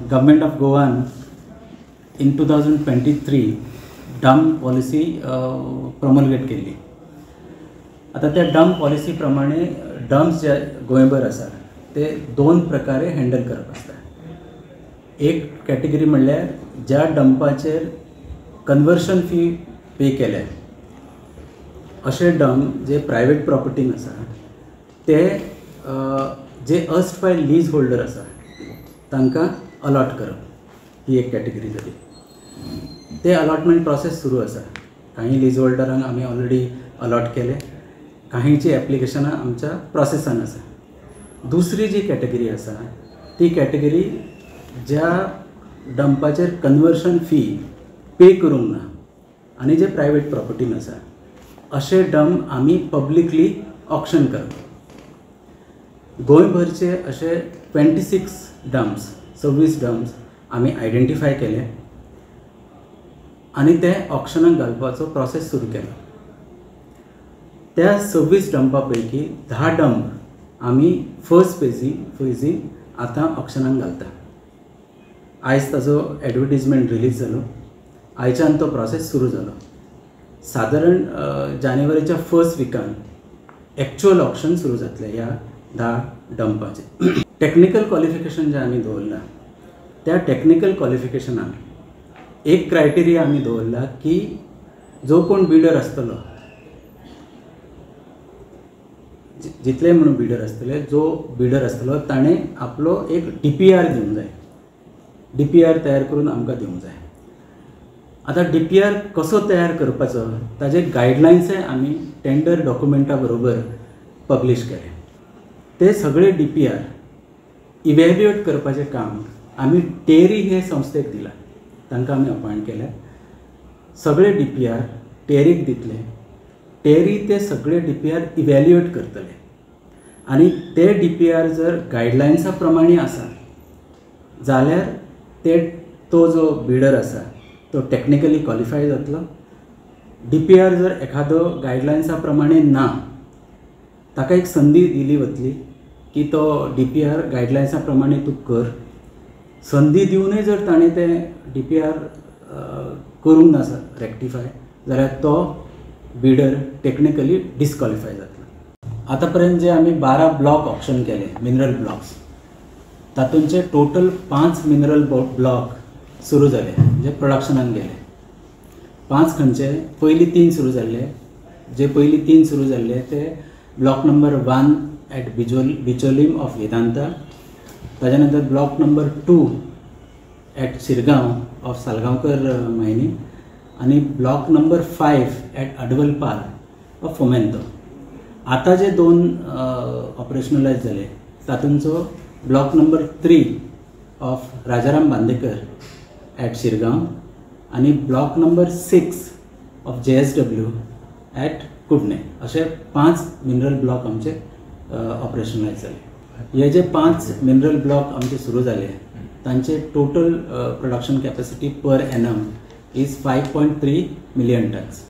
Government of Goan in 2023 dump policy promulgate केल्ली. आतां त्या डंप पॉलिसी प्रमाणे डम्प्स जे गोंयभर आसा ते दोन प्रकारे हँडल करप आसता. एक कॅटेगरी म्हणल्यार ज्या डंपाचेर कन्वर्शन फी पे केल्या अशे डंप जे प्रायवेट प्रॉपर्टीन आसा ते जे अर्स्टवायल लीज होल्डर आसा तांकां अलॉट करप, ही एक कॅटेगरी जाली. ते अलॉटमेंट प्रोसेस सुरू आसा. काही लीज होल्डरांक आमी ऑलरेडी अलॉट केले, काहींची एप्लिकेशनां आमच्या प्रोसेसान आसा. दुसरी जी कॅटेगरी आसा ती कॅटेगरी ज्या डंपाचेर कन्वर्शन फी पे करूंक ना आनी जे प्रायवेट प्रॉपर्टीन आसा अशे डंप आमी पब्लिकली ऑक्शन करप. गोंयभरचे अशे 26 डंप्स, 26 डंप्स आमी आयडेंटिफाय केले आनी ते ऑक्शनाक घालपाचो प्रोसेस सुरू केलो. त्या 26 डंपा पैकी 10 डंप आमी फर्स्ट फेजीन आतां ऑक्शनाक घालता. आयज ताजो एडवर्टीजमेंट रिलीज जालो, आयच्यान तो प्रोसेस सुरू जालो. सादारण जानेवारीच्या फर्स्ट विकान एक्चुअल ऑक्शन सुरू जातलें ह्या 10 डंपाचें. टॅक्निकल क्वॉलिफिकेशन जें आमी दवरलां त्या टॅक्निकल क्वॉलिफिकेशनाक एक क्रायटेरिया आमी दवरला की जो कोण बिडर आसतलो, जितले म्हणून बिडर आसतले, जो बिडर आसतलो ताणें आपलो एक DPR दिवंक जाय, DPR तयार करून आमकां दिवंक जाय. आतां DPR कसो तयार करपाचो ताजे गायडलायन्सय आमी टेंडर डॉक्युमेंटा बरोबर पब्लिश केले. ते सगळे DPR evaluate करपाचें काम आमी टेरी हे संस्थेक दिलां, तांकां आमी अपॉयंट केल्या. सगळे DPR टेरीक दितले, टेरी ते सगळे DPR evaluate करतले आनी ते DPR जर गायडलायन्सा प्रमाणे आसा जाल्यार ते तो जो बिडर आसा तो टॅक्निकली क्वॉलिफाय जातलो. DPR जर एखादो गायडलायन्सा प्रमाणे ना ताका एक संदी दिली वतली की तो DPR गायडलायन्सा प्रमाणे तूं कर. संदी दिवनूय जर ताणें तें DPR करूंक ना रेक्टिफाय जाल्यार तो बिडर टॅक्निकली डिस्क्वॉलिफाय जातलो. आतां पर्यंत जे आमी 12 ब्लॉक ऑक्शन केले मिनरल ब्लॉक्स, तातूंचे टोटल 5 मिनरल ब्लॉक सुरू जाले, म्हणजे प्रोडक्शनाक गेले. 5 खंयचे, पयलीं 3 सुरू जाल्ले, जे पयलीं 3 सुरू जाल्ले ते block number 1 at Bicholim of Vedanta, ताज्या नंतर block number 2 at Shirgaon of Salgaonkar mining आनी block number 5 at Advalpal of Fomento. आतां जे 2 ऑपरेशनलायज जाले तातूंचो block number 3 of Rajaram Bandekar at Shirgaon आनी block number 6 of JSW at Kudne, अशे 5 mineral block आमचे ऑपरेशनलायज जाले. हे जे 5 मिनरल ब्लॉक आमचे सुरू जाले तांचे total production capacity per annum is 5.3 million tons.